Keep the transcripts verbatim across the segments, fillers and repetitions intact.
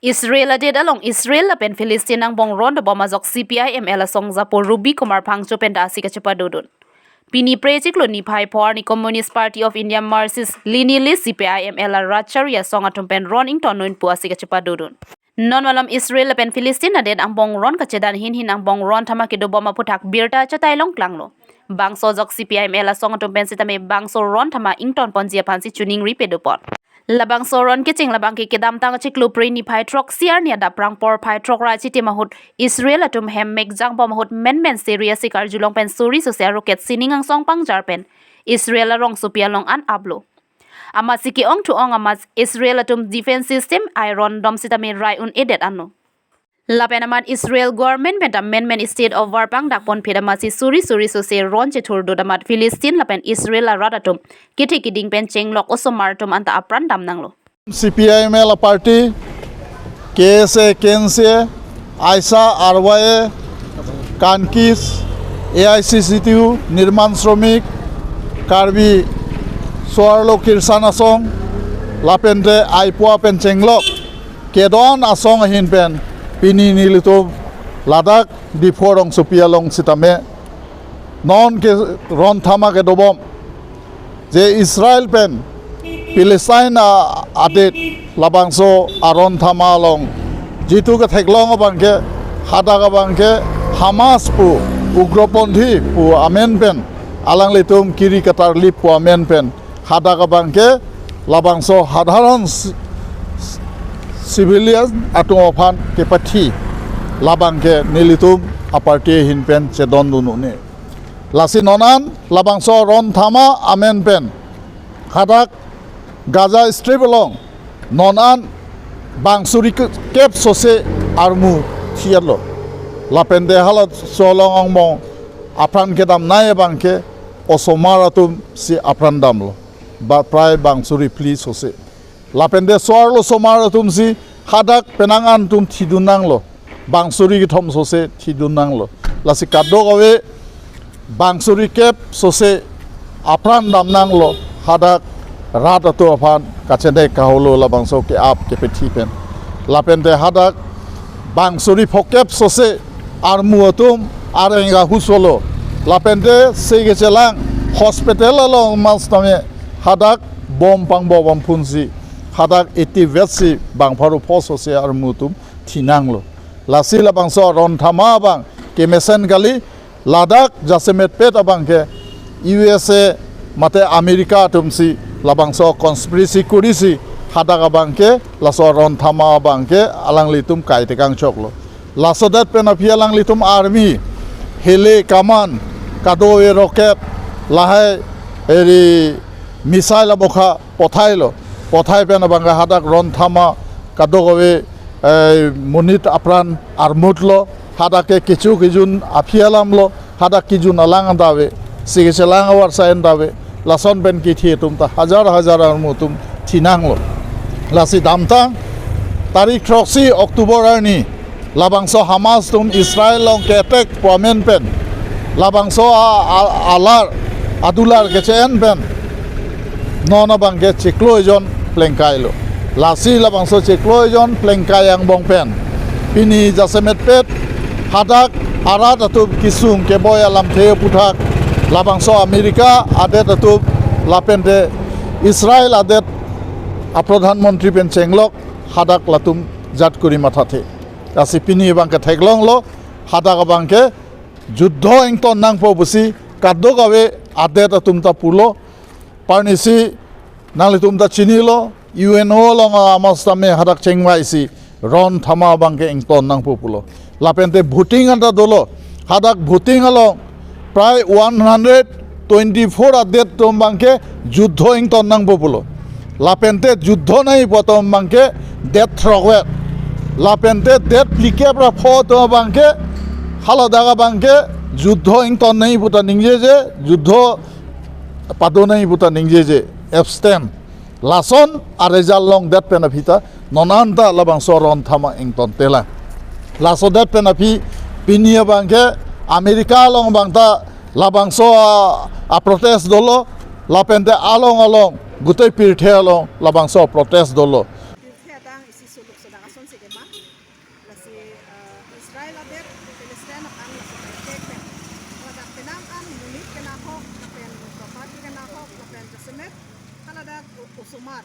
Israel adet along Israel lapen Philistine angbong ron dobom ajok C P I M L asong japo Ruby Kumar Phangcho pen ta asi kachepadodun. Pini Phre chiklo niphai pho arni Communist Party of India Marxist Leninist C P I M L arat chari asong atum pen ron ington un pu asi kachepadodun. Non malom Israel lapen Philistine adet angbong ron kachedan hinhin angbong ron thama kedobom aphuthak birta chatai longklanglo. Bangso ajok C P I M L asong atum pen sitame bangso ron thama ington ponji aphansi choningri pedopon. Labangso ron kecheng labang ke kedamtang chiklo Phre niphai throksi arni adap prang porphai throk ra chitim ahut Israel atum hem mekjang bom ahut menmen Syria si karjulong pen suri sose a-rocket sining angsong pangjar pen Israel arongsopi along an aplo. Amatsi ke-ong thu-ong amat Israel atum defense system Iron Dome sitame rai un-edet anlo. Lapen amat Israel government pen ta menmen state of war pangdak ponphet amatsi suri suri sose ron chethurdut amat Philistine lapen Israel arat atum kethe keding pen chenglok osomar atum anta apran damnanglo. C P I M L a-party, K S A, K N C A, AISA, R Y A, Kankis, A I C C T U, Nirman Shramik, Karbi Soarlo Kirsan Asong, lapente aipua pen chenglok kedo-an asong ahin pen pini nelitum ladak Diphu rongsopi along sitame non ke ron thama kedobom je Israel pen Palestine a-, adet labangso aron thama along jitu ketheklong abang ke hadak abang ke Hamas pu ugroponthi pu amen pen alanglitum kiri katarlip pu amen pen hadak abang ke labangso sadharon si-, civilian atum aphan kepathi labang ke nelitum a-party ahin pen chedondun un-e. Lasi non an labangso ron thama amen pen hadak Gaza Strip along non an bang suri ke-, kep sose armu thiarlo. Lapente halaso along angbong apran kedamnei abang ke osomar atum si apran damlo. Ba prai bang suri phli sose. Lapente soarlo osomar atum si hadak penang an atum thidun nanglo. Bang suri kethom sose thidun nanglo. Lasi kadokave bang suri kep sose apran dam nanglo hadak rat atum aphan kachenek kaholo labangso ke-ap kepethi pen. Lapente hadak bang suri phokep sose armu atum areng ahut solo. Lapente se kechelang hospital along mas tame hadak bom pangbom aphunsi hadak eighty vet si bang pharo pho sose armu atum thinanglo. Lasi labangso ron thama abang kemesen kali, ladak jasemet pet abang ke U S A mate America atum si labangso conspiracy kurisi hadak abang ke laso ron thama abang ke alanglitum kai tekang choklo. Laso det pen aphi alanglitum army, heli kaman, kadokave rocket, lahai eri missile amokha pothailo. Pothai pen abang ke hadak ron thama kadokave, eh, monit apran armutlo, hadak ke kecho kejun aphi alamlo, hadak kejun alang anta ave, si kechelang avar sa anta ave, lason pen kethi atum ta hajar hajar armu atum thinanglo. Lasi damtang tarik throksi October arni labangso Hamas atum Israel along ke-attack pu amen pen labangso a, a, alar adular keche-en pen non abang ke chiklo ejon plengkailo. Lasi labangso chiklo ejon plengkai angbong pen pini jasemet pet hadak arat atum kesung keboi alamthe aphuthak labangso America adet atum lapente Israel adet a-Pradhan Mantri pen chenglok hadak latum jat kuri mathathe. Lasi pini abang ke theklonglo, hadak abang ke juddho ington nangpo pusi kadokave adet atum ta pulo. Parnisi nanglitum ta chinilo, U N O along amas tame hadak chengvaisi ron thama abang ke ington nangpo pulo. Lapente voting anta dolo. Hadak voting along prai one hundred twenty-four adet atum abang ke juddho ington nangpo pulo. Lapente juddho nangji pu atum abang ke det throkvet. Lapente det phlikep ra pho atum abang ke haladak abang ke juddho ington nangji pu ta ningjeje, juddho pado nangji pu ta ningjeje, abstain. Lason a-result longdet pen aphi ta non anta labangso ron thama ington telang. Laso det pen aphi pini abang ke America along abang ta labangso a, a-protest dolo, lapente along along gutei pirthe along labangso a-protest dolo. Pirthe adang isi suluk sodak ason si ke osomar,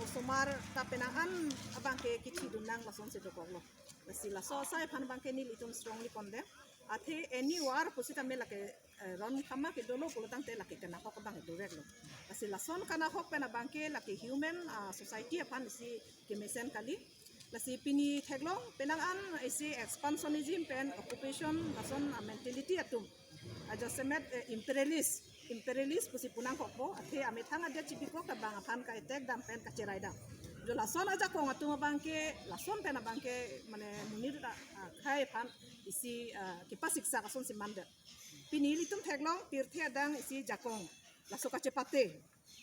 osomar ta penang an abangke kithi dun nang lasonsi dokoklo. Lasi laso asai aphan abangke nelitum strongly condemn. Athe anywhere pusitame lake, eh, ron khama kedolo pulo tangte lake kanahok abang doreklo. Lasi lason kanahok pen abangke lake human, ah, society aphan isi kemesen kali. Lasi pini theklong penang an isi expansionism pen occupation lason, ah, mentality atum. Ajasemet, eh, imperialist, imperialist pusi pu nangkokpo, athe amethang adet chibikok ta bang aphan ka-attack dam pen kacherai dam. Jo lason ajakong atum abangke, lason pen abangke, mane monit a, a, khei aphan isi, ah, kepasiksak asonsi mandet. Pini ilitum theklong pirthe adang isi jakong, laso kachepate.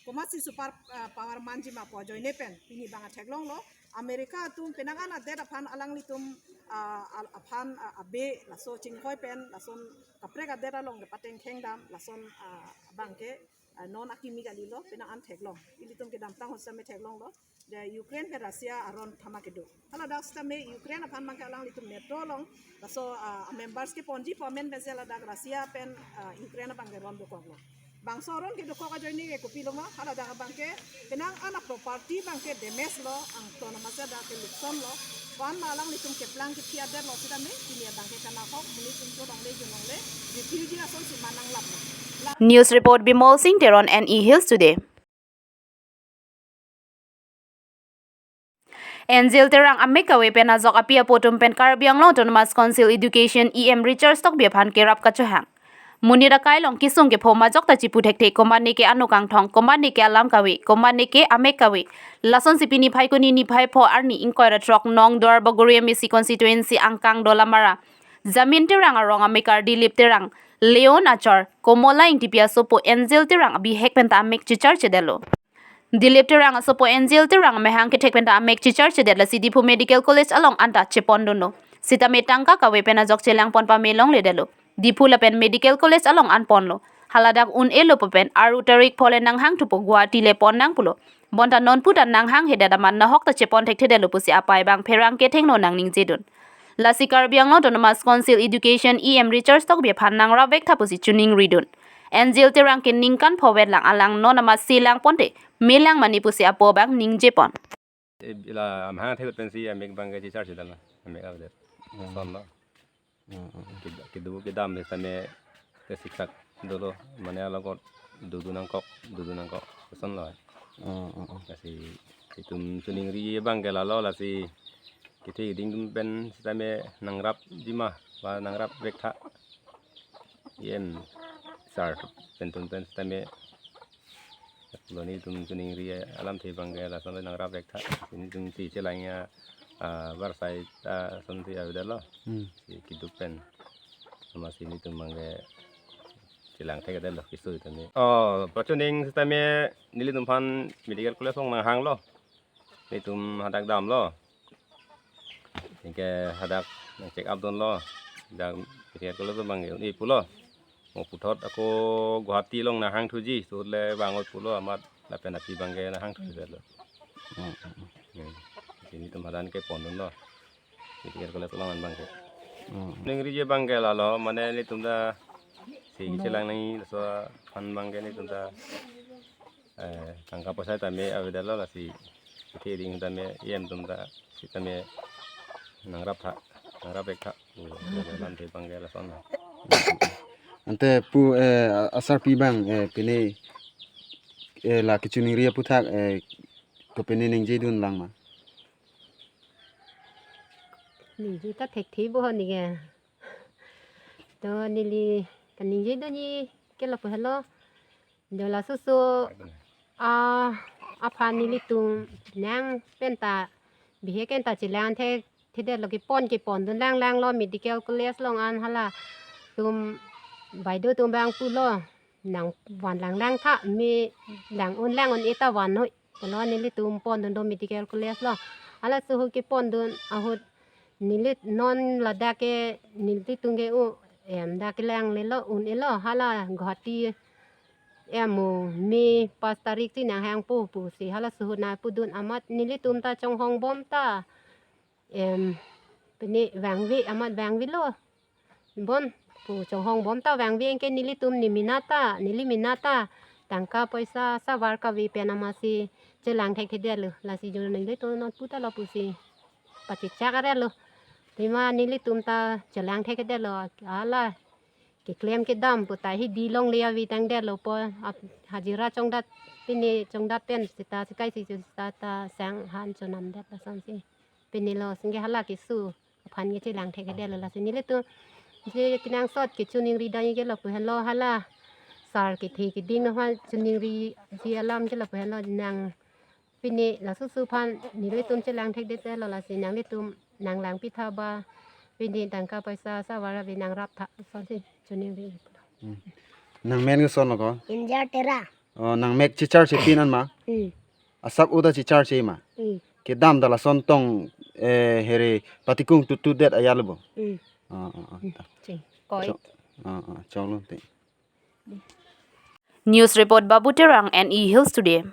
Komatsi super, ah, power manji ma pu ajoine pen pini bang atheklonglo. America atum penang an adet aphan alanglitum, ah, al-, aphan, ah, abe laso chinghoi pen lason kaprek adet along kepatengkheng dam lason, ah, abangke, ah, non akimi kalilo, penang an theklong. Ilitum kedamtang ahut sitame theklonglo. Je Ukraine pen Russia aron khama kedo. Haladak sitame Ukraine aphan abangke alanglitum NATO along laso, ah, members keponji pu amen pensi ladak Russia pen, ah, Ukraine abangke ron dokoklo. Bangso aron kedokok ajoine ke kopilo ma, haladak abangke penang an a-property abangke damage lo, angton amatsi dak ke lukson lo. Pu an ma alanglitum keplang kethi adet lo sitame, pini abangke kanahok, monit atum chonongle junongle, refugee asonsi man nanglaplo. La- News report, Bimol Singh Teron, N E Hills Today. Angel Terang amek kave pen ajok api apo atum pen Karbi Anglong Autonomous Council Education E M Richard Tokbi aphan kerap kachohang. Monit akai along kesung kepho majok ta chipu thekthe, komatne ke ano kangthong, komatne ke alam kave, komatne ke amek kave. Lasonsi pini Phaikuni niphai pho arni ingkoi ra throk nong Duar Bagori M A C constituency angkang Dolamara Jamin Terang arong amekar Dilip Terang, Leon Achar, Komola Ingtipi asopo Angel Terang abihek penta amek checharchedetlo. Dilip Terang asopo Angel Terang amahang kethek penta amek checharchedet, lasi Diphu Medical College along anta chepondunlo. Sitame tangka kave pen ajok chelangpon pame longledetlo. Diphu lapen Medical College along an ponlo. Haladak un-elo pu pen aru tarik pho le nanghang thupo, Guwahati le pon nang pulo. Bonta nonpu ta nanghanghedet amat nahok ta chepon thekthedetlo pusi apai abang pherangke thengno nangningjedun. Lasi Karbi Anglong Autonomous Council Education E M Richard Tokbi aphan nangrap vektha pusi choningridun. Angel Terang ke ningkan pho vet lang, alang non amatsi langponte melang mane pusi apo abang ningjepon. Eh, ila amahang thek pensi amek abangke checharchedetlo, amek avedet. Hmm. Sonlo. Hmm, hmm, hmm. Ked-, kedo kedam sitame kesiksak dolo, mane alokot dudu nangkok, dudu nangkok, sonlo. Hmm, hmm, hmm. Lasi itum choningri abangke lalo, lasi kethe keding atum pen sitame nangrapji ma, ba nangrap vektha. E M sir pen atum pen sitame lo, nelitum choningri alamthe abangke lasonle nangrap vektha. Nelitum si chelangji, ah, barsai ta sonsi avedetlo. Hmm. Si keduk pen. Amatsi nelitum abangke chelang thekthedetlo keso sitame. Oh, pachoning sitame nelitum aphan Medical College along nanghanglo. Nelitum hadak damlo. Anke hadak nang check up dunlo. Dak Medical College abangke un-e pulo. Mo puthot ako Guwahati along nanghangthuji, suhut le vang-oi pulo, amat lapen api abangke nanghangthulo. Hmm, hmm, hmm. Hmm. Lasi nelitum hadak kepondunlo. Medical College along an abangke. Hmm. Ningriji abangke lalo, mane nelitum ta si chelang nangji laso aphan abangke nelitum ta, eh, tangka poisa tame avedetlo, lasi kethe keding tame E M atum ta sitame nangraptha, nangrap vektha. Alamthe abangke lason. Ante pu, eh, asarpi abang, eh, pini, eh, la kechoningri aphuthak, eh, kopine ningjedun lang ma? Ningje ta thekthe bo ho neke. To neli kaningjedunji ke lapu helo. Jo laso oso, ah, aphan nelitum nang penta bihek penta chelang thekthedetlo, kepon kepondun langlanglo Medical College along an, halatum baideo atum abang pulo, nangvan langlangtha, me lang-un lang-un-e ta van noi pulo, nelitum pondunlo Medical College along. Halaso ahut kepondun ahut neli non ladak ke nelitum ke u em dak kelanglelo, un-elo, hala Guwahati em mo me pas tarik si nanghangpo pusi halaso ahut nangpudun amat nelitum ta chonghongbom ta, em, pine vangve amat vangvelo. Bon pu chonghongbom ta vangve, anke nelitum ne mena ta, neli mena ta tangka poisa savar kave pen amatsi chelang thekthedetlo. Lasi jo nanglitum non puta lo pusi pachechak arelo. Tema nelitum ta chelang thekthedetlo. Hala keklem kedam puta hidi longle avi tangdetlo po. Ap-, hajira chongdat, pine chongdat pen seta sekai si seta ta sang han chonamdet lasonsi. Pine lo singke hala keso aphan ke chelang thekthedetlo. Lasi nelitum je kenangsot ke choningri dai ke lapu henlo hala. Sar kethe keding aphan choningriji alam ke lapu henlo nang pine laso su aphan nelitum chelang thekthedetlo. Lasi nanglitum nang langpi tha ba, pine tangka paisa savar ave nang rap tha sonsi choningri. Hmm. Nang men ke son lo ko? Injar Tera. Oh, nang mek checharche pin an ma? Hmm. Asap uda checharche ma? Hmm. Kedam da lason tong, eh, here patikung tutudet ayal bo. Hmm. Oh, oh, oh. Hmm. Ta. Ching. Koi. Cho-, oh, oh, cholo te. News report Babu Terang, N E Hills Today.